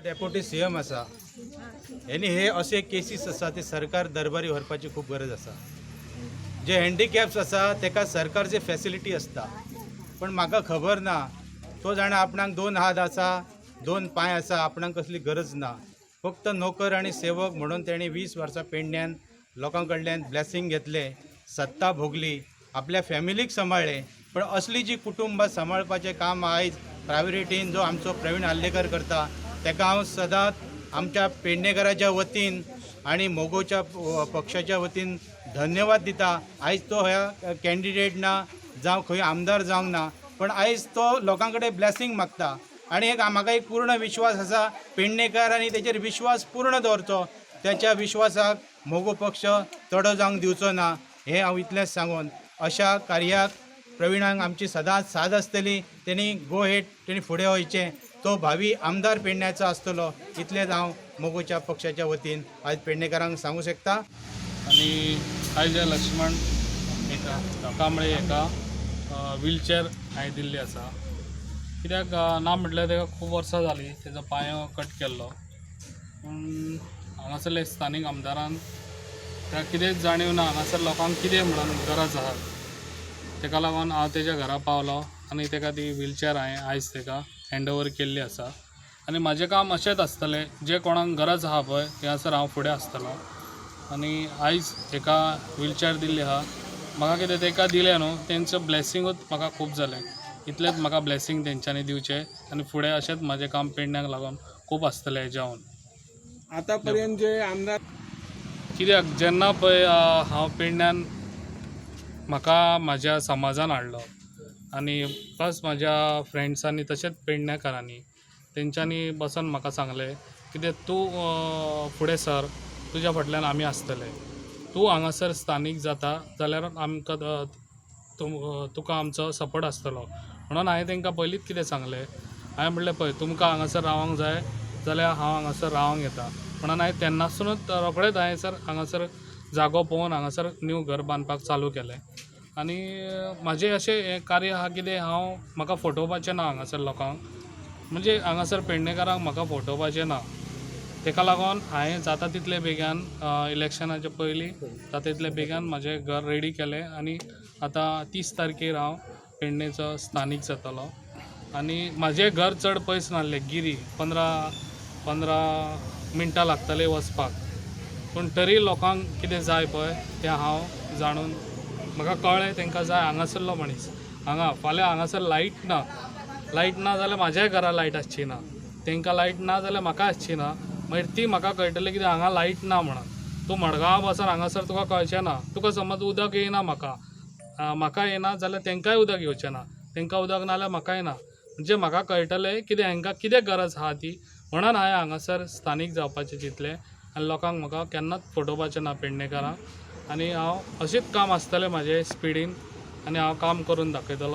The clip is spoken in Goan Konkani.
डेप्युटी सीएम आसा, हेणी हे अशे केसीस आसा ते सरकार दरबारी व्हरपाची खूब गरज आसा. जे हँडिकॅप्स आसा तेका सरकारचे फॅसिलिटी आसता, पण म्हाका खबर ना, तो जाणा आपणाक दोन हात आसा, दोन पांय आसा, आपणाक कसली गरज ना, फक्त नोकर आनी सेवक म्हणून तेणी 20 वर्सां पेडण्यान लोकां कडल्यान ब्लेसिंग घेतले, सत्ता भोगली, आपल्या फॅमिलीक सांबाळ्ळें. पण असली जी कुटुंबां सांबाळपाचें काम आयज प्रायोरिटीन जो आमचो प्रवीण आर्लेकर करता, तेका हांव सदांच आमच्या पेडणेकराच्या वतीन आनी मगोच्या पक्षाच्या वतीन धन्यवाद दिता. आयज तो ह्या कॅन्डिडेट ना जावं खंय आमदार जावंक ना, पण आयज तो लोकां कडेन ब्लेसिंग मागता आनी एक म्हाका एक पूर्ण विश्वास आसा, पेडणेकार आनी तेचेर विश्वास पूर्ण दवरचो. त्याच्या विश्वासाक मगो पक्ष तडो जावंक दिवचो ना, हें हांव इतलेंच सांगून अशा कार्याक प्रवीणाक आमची सदांच साथ आसतली. तेणी गो हेड, तेणी फुडें वयचें, तो भावी आमदार पेडण्याचो आसतलो, इतलेंच हांव मगोच्या पक्षाच्या वतीन आयज पेडणेकारांक सांगू शकता. आनी आयज लक्ष्मण हेका कांबळे हेका व्हीलचॅर हांवें दिल्ली आसा, कित्याक ना म्हटल्यार तेका खूब वर्सां जालीं तेजो पांयो कट केल्लो, पूण हांगासरले स्थानीक आमदारान ताका कितेंच जाणीव ना हांगासर लोकांक कितें म्हणून गरज आहा. तेका लागून हांव तेज्या घरा पावलो आनी तेका ती व्हीलचॅर हांवें आयज तेका हँड ओवर केल्ली आसा. आनी म्हाजें काम अशेंच आसतलें, जें कोणाक गरज आहा पळय थंयसर हांव फुडें आसतलो. आनी आयज हेका व्हीलचॅर दिल्ली आहा. म्हाका कितें तेका दिलें न्हू, तेंचो ब्लेसिंगूच म्हाका खूब जालें. इतलेंच म्हाका ब्लेसींग तेंच्यांनी दिवचें आनी फुडें अशेंच म्हाजें काम पेडण्याक लागून खूब आसतलें हेज्याहून. आतापर्यंत जे आमदार कित्याक जेन्ना पळय हांव पेडण्यान म्हाका म्हाज्या समाजान हाडलो आनी प्लस म्हाज्या फ्रेंड्सांनी तशेंच पेडण्याकारांनी तेंच्यांनी बसून म्हाका सांगलें, कितें तूं फुडें सर, तुज्या फाटल्यान आमी आसतले, तूं हांगासर स्थानीक जाता जाल्यार आमकां तुका आमचो सपोर्ट आसतलो म्हणून. हांवें तांकां पयलींच कितें सांगलें, हांवें म्हणलें, पळय, तुमकां हांगासर रावंक जाय जाल्यार हांव हांगासर रावंक येता म्हणून. हांवें तेन्नासूनच रोखडेंच हांवें सर हांगासर जागो पळोवन हांगासर न्यू घर बांदपाक चालू केलें. आनी म्हाजें अशें हें कार्य आहा, कितें हांव म्हाका फटोवपाचें ना हांगासर लोकांक, म्हणजे हांगासर पेडणेकारांक म्हाका फटोवपाचें ना. तेका लागून हांवें जाता तितले बेगान, इलेक्शनाच्या पयलीं जाता तितले बेगान म्हाजें घर रेडी केलें आनी आतां 30 तारखेर हांव पेडणेचो स्थानीक जातलो. आनी म्हाजें घर चड पयस नासलें, गिरी 15 15 मिनटां लागतलीं वचपाक, पूण तरी लोकांक कितें जाय पळय तें हांव जाणून म्हाका कळ्ळें तांकां जाय. हांगासरलो मनीस हांगा फाल्यां हांगासर लायट ना, लायट ना जाल्यार म्हाज्याय घरा लायट आसची ना, तांकां लायट ना जाल्यार म्हाका आसची ना. मागीर ती म्हाका कळटलें कितें हांगा लायट ना म्हणून. तूं मडगांव बसून हांगासर तुका कळचें ना. तुका समज उदक येयना, म्हाका म्हाका येना जाल्यार तांकांय उदक येवचें ना, तांकां उदक ना जाल्यार म्हाकाय ना. म्हणजे म्हाका कळटलें कितें हांकां कितें गरज आहा ती, म्हणून हांवें हांगासर स्थानीक जावपाचें चिंतलें आनी लोकांक म्हाका केन्नाच फटोवपाचें ना पेडणेकारांक. आनी हांव अशेंच काम आसतलें म्हाजें स्पिडीन आनी हांव काम करून दाखयतलो.